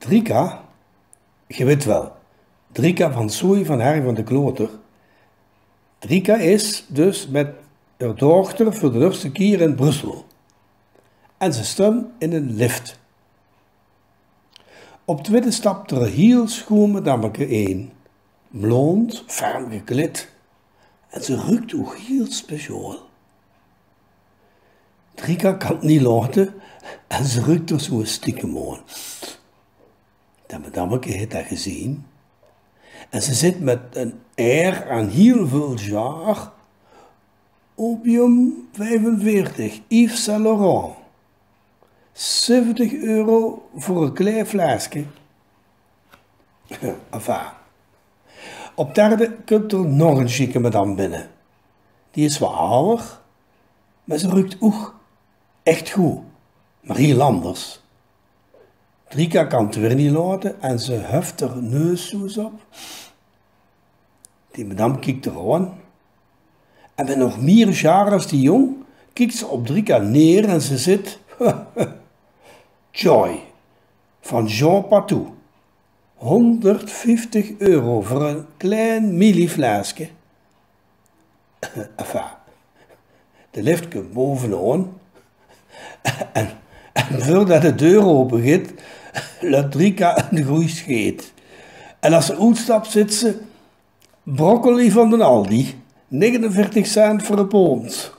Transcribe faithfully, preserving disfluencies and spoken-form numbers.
Drika, ge wit wel, Drika van Soei van Herrie van de Kloter. Drika is dus met häör dochter veur de nörste kier in Brussel. En ze stunn in 'ne lift. Op twidde stapt d'r e hiel schoen madammeke in. Blond, ferm geklid. En ze ruukt ouk hiel speciaal. Drika kan 't nie laote en ze ruukt d'r zoe stiekem aon. De madammeke haet dat gezeen. En ze zit met 'n air aan hiel veul jaar. Opium viefenveertig, Yves Saint Laurent. Zeventig euro veur e klein fleske. Enfin. Op derde kump d'r nog 'n sjieke madam binne. Die is wat awwer, mer ze ruukt ouk echt good. Mer hiel anders. Drika kan 't weer nie laote en ze huft d'r neus zoe 's op. Die madam kiekt d'r aon. En met nog mier sjaar as die jong, kiekt ze op Drika neer en ze zit: Joy, van Jean Patou. Honderdvieftig euro veur e klein mili fleske. Enfin, de lift kump bovenaon. En, en veurdat de deur ope git, let Drika 'ne groeie scheet. En as ze oetstapt, zit ze: broccoli van den Aldi, negenenveertig cent veur e pond.